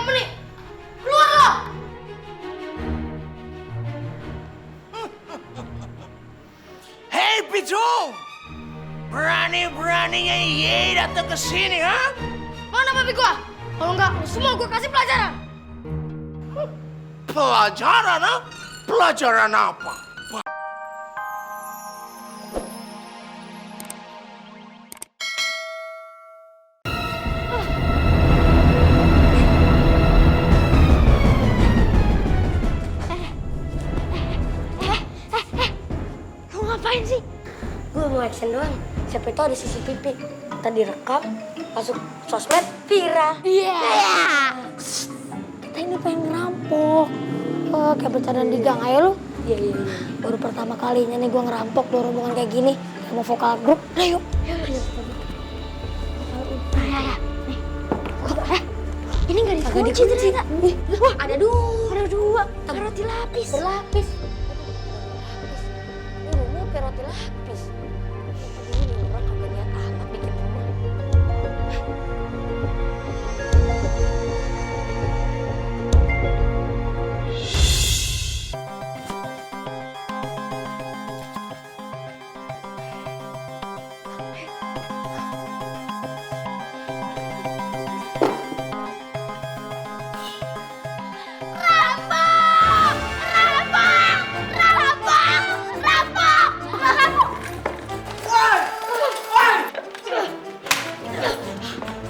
apa nih? Keluar lo! Hei Pitung! Berani-beraninya Ye datang ke sini, ha? Mana babi gua? Kalau enggak, lu semua gua kasih pelajaran. Pelajaran, ha? Pelajaran apa? Lu ngapain sih? Gue mau action doang. Siapa tahu ada CCTV. Kita direkam, masuk sosmed, viral. Iya. Kita ini pengen ngerampok. Oh, kayak bercandaan di gang aja lu. Iya. Baru pertama kalinya nih gue ngerampok di rombongan kayak gini. Sama vokal grup. Nah yuk. Ayo. Nih. Ini nggak dikunci ternyata. Wah, ada dua. Roti lapis. Berlapis. Ini rumah pakai roti lapis. Ini orang kagak niat amat bikin rumah.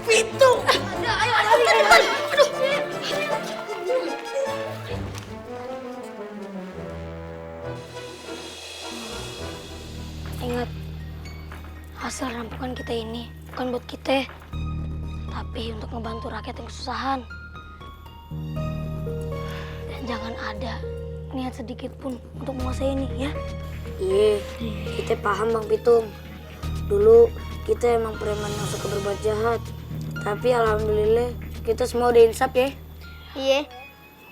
Pitung! Ingat, hasil rampokan kita ini bukan buat kita, tapi untuk ngebantu rakyat yang kesusahan. Dan jangan ada niat sedikit pun untuk menguasai ini, ya. Iya, kita paham Bang Pitung. Dulu kita emang preman yang suka berbuat jahat. Tapi alhamdulillah kita semua udah insaf ya. Iya,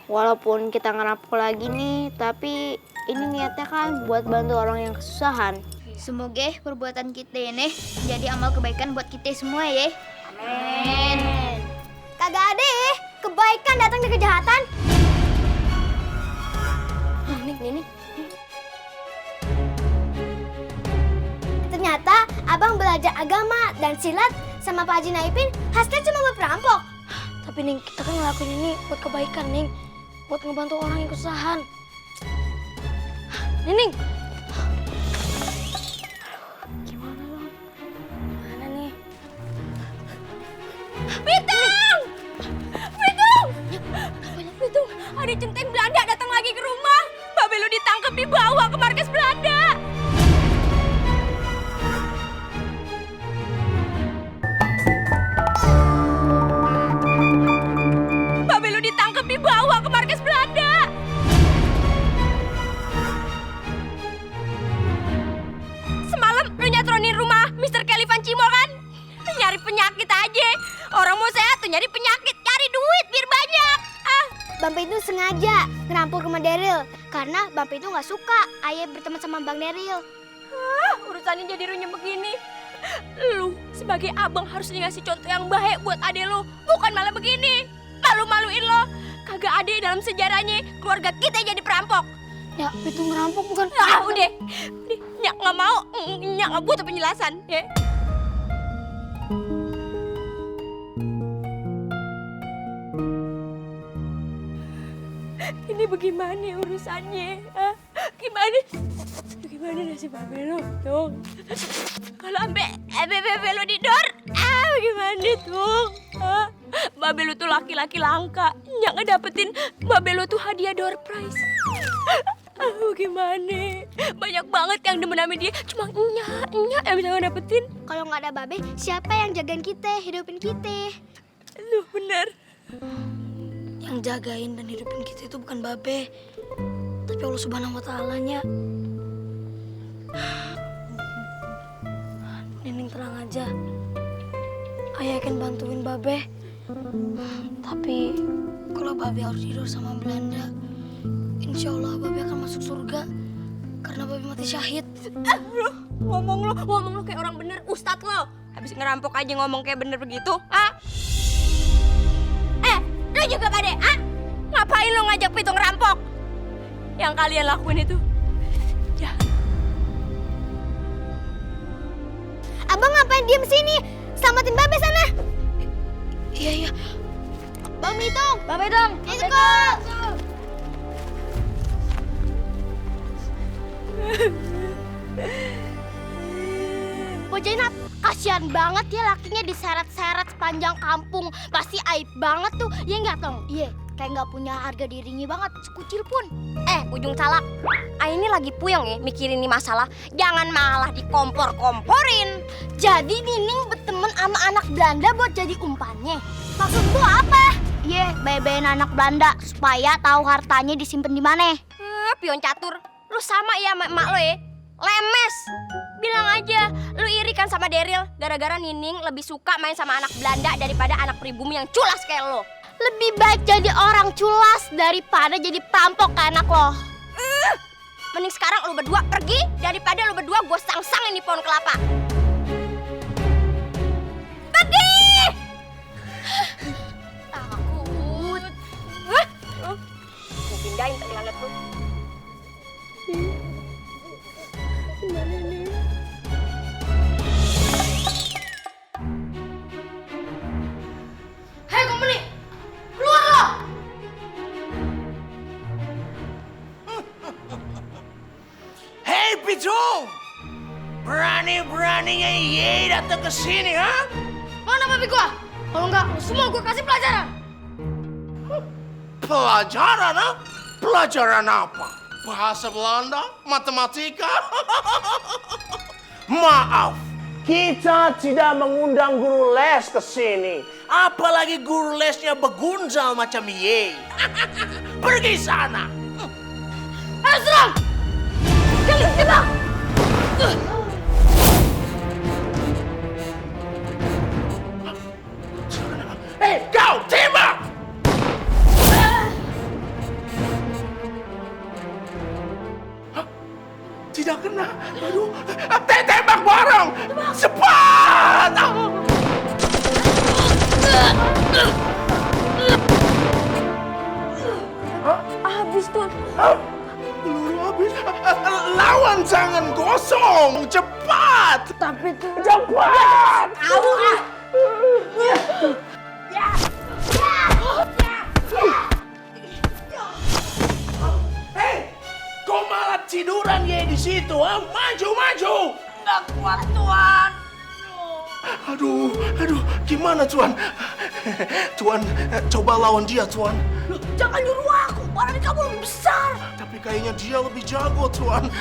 walaupun kita ngerampok lagi nih, tapi ini niatnya kan buat bantu orang yang kesusahan. Semoga perbuatan kita ini jadi amal kebaikan buat kita semua ya. Amin. Kagak ada ya, kebaikan datang dari kejahatan. Nih. Ternyata abang belajar agama dan silat sama Pak Haji Naipin hasilnya cuma buat perampok. Tapi Ning, kita kan ngelakuin ini buat kebaikan, Ning. Buat ngebantu orang yang kesusahan. Ning. Gimana dong? Mana nih? Pitung! Ada centeng Belanda datang lagi ke rumah. Babe lu ditangkap dibawa ke markas Belanda. Babe lu ditangkap dibawa ke markas Belanda. Semalam lu nyatronin rumah Mr. Kelly Van Cimo kan? Nyari penyakit aja. Orang mau sehat tuh nyari penyakit, cari duit biar banyak. Bang Pitung sengaja ngerampok rumah Daryl karena Bang Pitung nggak suka ayah berteman sama Bang Daryl. Urusannya jadi runyem begini. Lu sebagai abang harus ngasih contoh yang baik buat adek lu, bukan malah begini. Malu-maluin lo. Kagak ada dalam sejarahnya keluarga kita jadi perampok. Ya, itu ngerampok bukan. Udah. Nyak nggak mau, nyak nggak butuh penjelasan, ya. Ini bagaimana urusannya? Gimana nasib babe lo, Tung? Kalau babe lo didor, bagaimana, Tung? Babe lo tuh laki-laki langka. Nyak ngedapetin babe lo tuh hadiah door prize. Gimana? Banyak banget yang demen sama dia. Cuma nyak yang bisa ngedapetin. Kalau nggak ada babe, siapa yang jagain kita, hidupin kita? Lu bener. Yang jagain dan hidupin kita itu bukan babe, tapi Allah Subhanahu wa Ta'ala-nya. Nining tenang aja. Ayah akan bantuin babe. Tapi kalau babe harus hidup sama Belanda, insya Allah babe akan masuk surga karena babe mati syahid. Ngomong lu kayak orang bener, ustad lo. Habis ngerampok aja ngomong kayak bener begitu, Lu Lu juga Pak De, ah? Ngapain lu ngajak Pitung ngerampok? Yang kalian lakuin itu jahat. Abang ngapain diem sini? Selamatin Babe sana. Iya. Bang Pitung. Bang Pitung. Let's go. Bojainat, kasihan banget ya lakinya diseret-seret sepanjang kampung. Pasti aib banget tuh. Ya nggak Tong? Iya, kayak nggak punya harga dirinya banget, sekucil pun. Ujung calak. Ini lagi puyeng ya mikirin nih masalah. Jangan malah dikompor-komporin. Jadi Nining berteman sama anak Belanda buat jadi umpannya. Maksud lu apa? Iya, bayi-bayin anak Belanda supaya tahu hartanya disimpan di mana. Pion catur. Lu sama ya sama emak lo ya. Lemes. Bilang aja, lu iri kan sama Daryl gara-gara Nining lebih suka main sama anak Belanda daripada anak pribumi yang culas kayak lo. Lebih baik jadi orang culas daripada jadi perampok ke anak lo. Mending sekarang lu berdua pergi daripada lu berdua gue sang-sangin di pohon kelapa. Pergi! Takut. Gue pindahin tadi lalat lu. Hei kamu nih, keluar lo! Hei Pitung, berani-beraninya Ye datang ke sini, ha? Mana papi gua? Kalau enggak, semua gua kasih pelajaran. Pelajaran, ha? Pelajaran apa? Bahasa Belanda? Matematika? Maaf, kita tidak mengundang guru les ke sini. Apalagi guru lesnya begunjal macam Ye. Pergi sana. Ayo serang! Tembak! Hei, kau tembak! Hah? Tidak kena. Aduh, tembak bareng. Cepat! Habis tuan. Peluru habis. Lawan jangan kosong. Cepat! Tapi tuh... Cepat! Hei, kau malah tiduran Ye di situ, ha? Maju, maju! Nggak kuat, Tuan. Aduh, gimana Tuan? Tuan, coba lawan dia, Tuan. Jangan nyuruh aku, badan kamu lebih besar. Tapi kayaknya dia lebih jago, Tuan.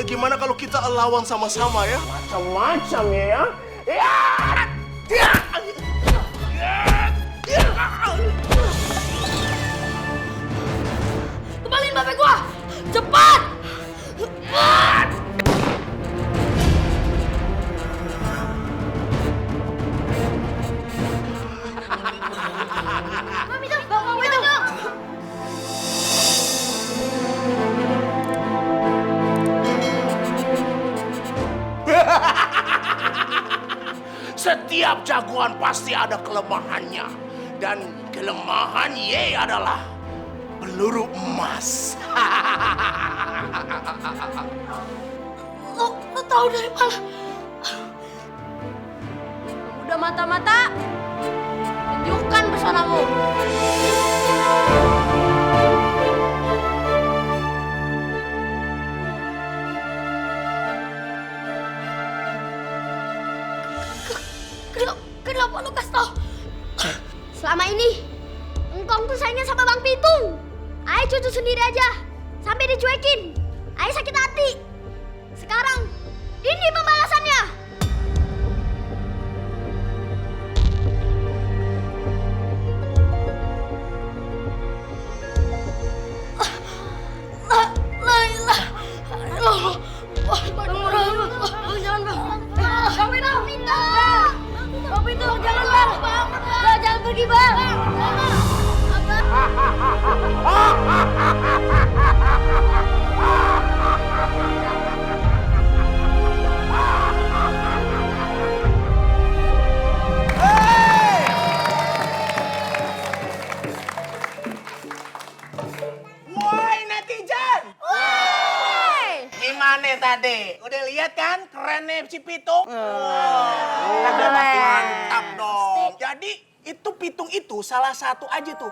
Gimana kalau kita lawan sama-sama ya? Macam-macam ya? Ya! Ya! Kembaliin bapak gua, cepat! Setiap jagoan pasti ada kelemahannya. Dan kelemahan Ye adalah peluru emas. Lo tahu dari mana? Udah mata-mata, tunjukkan pesonamu. Kenapa lu kasih tau? Selama ini, engkong tuh sayangnya sama Bang Pitung. Ayah cucu sendiri aja, sampai dicuekin. Ayah sakit hati. Sekarang, ini pembalasannya. Jangan pergi, Bang. netizen. Gimana tadi? Udah lihat kan kerennya si Pitung? Udah pasti mantap dong. Jadi itu Pitung itu salah satu aja tuh